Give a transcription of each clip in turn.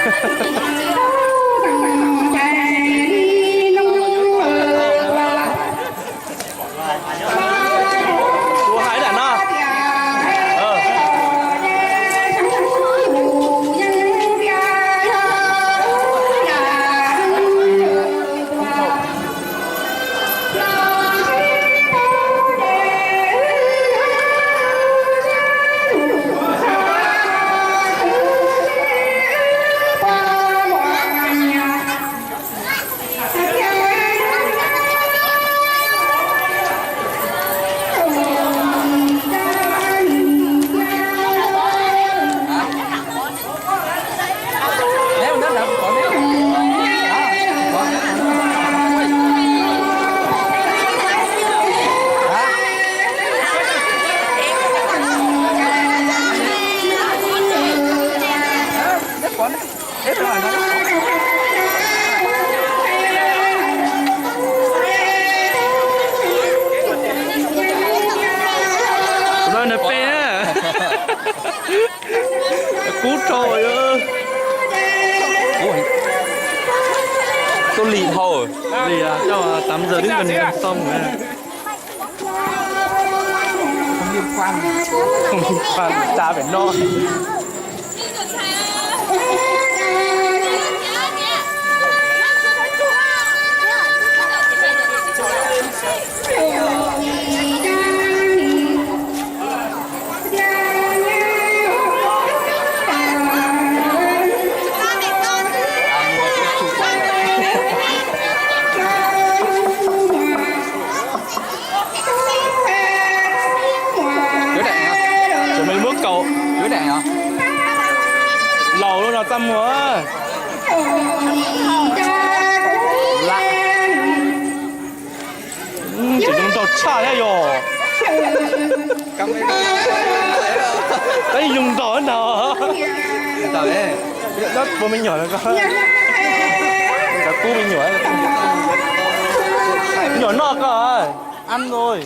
Kuv hais ib yam no. Kuv nws pe na. Kub rau. Tôi lì thôi. Lì à, cho tám giờ đến gần gần xong rồi. Không liên quan. Không liên quan, cha phải no. Chuav daim no. Tụi mày muab kaus. Chuav daim no. Laus lawm no txaj muag. Lam. Ces zoo nraug tshaj thiab yog. Tab zoo nraug no. Nyob puas me nyuam no ko. Cov kub me nyuam. Nyuam noj ko. Ăn rồi.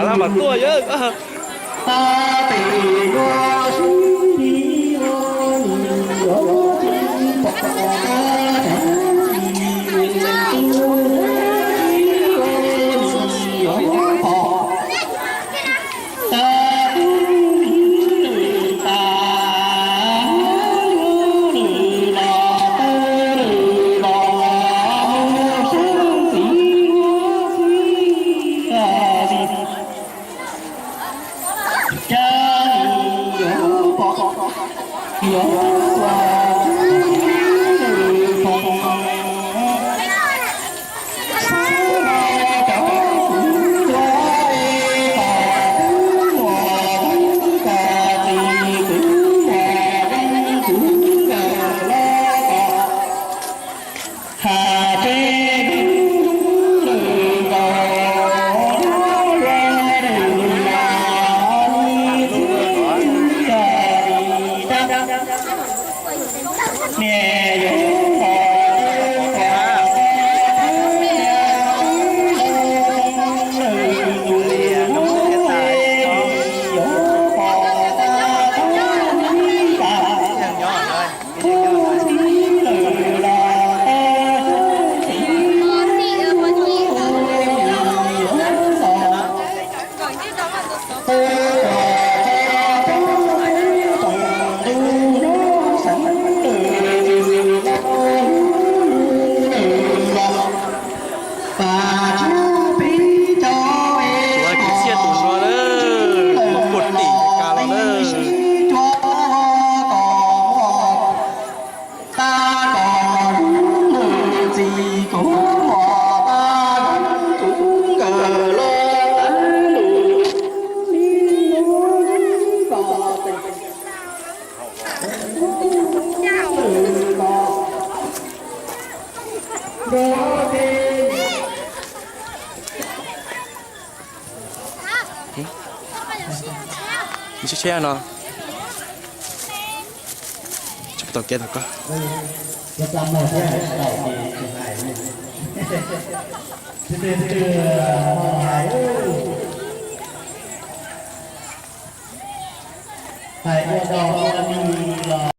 Lam mam tuaj yawg. Tsheb tsheb no, tsis tau kev tau koj. Hais ua dog ua